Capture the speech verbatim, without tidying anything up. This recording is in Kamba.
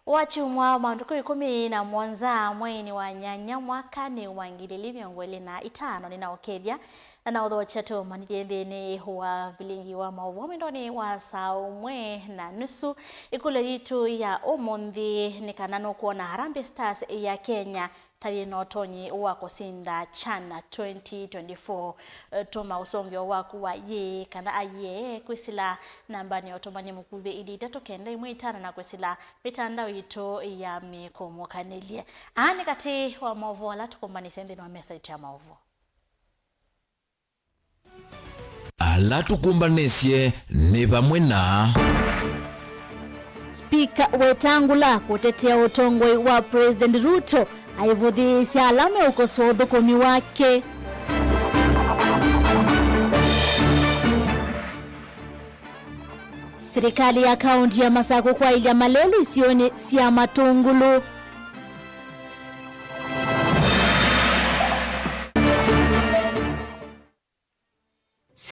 Wakyumwa, matukũ ĩkũmi na mũonza mweinĩ wa nyanya mwakanĩ wa ngili ili mĩongo ĩlĩ na itano, nĩnaũkethya na naũthokya tũmanyĩthye nthĩnĩ wa vilingi wa maũvoo mwendonĩ wa saa ũmwe na nusu. Ĩkũlyo yitũ ya ũmũnthĩ nĩ kana nũkwona Harambee Stars ya Kenya ta yĩ na ũtonyi wa kũsinda CHAN twenty twenty-four. Tũma ũsũngĩo waku wa yĩĩ kana aiee kwĩsĩla nambanĩ ya ũtũmani mũkuvĩ ilĩ itatũ kenda ĩmwe itano na kwĩsĩla mĩtandao yitũ ya mĩkũmũkanĩlye. Aa nĩ katĩ wa maũvoo ala tũkũmbanĩsye nthĩnĩ wa mesa yitũ ya maũvoo. Ala tũkũmbanĩsye nĩ vamwe na Spika Wetangula kũtetea ũtongoi wa President Ruto, aivũthĩĩsya ala meũkosoa ũthũkũmi wake. Silikalĩ ya kaunti ya Masakũ kwaĩlya malelũ isionĩ sya Matũngũlũ.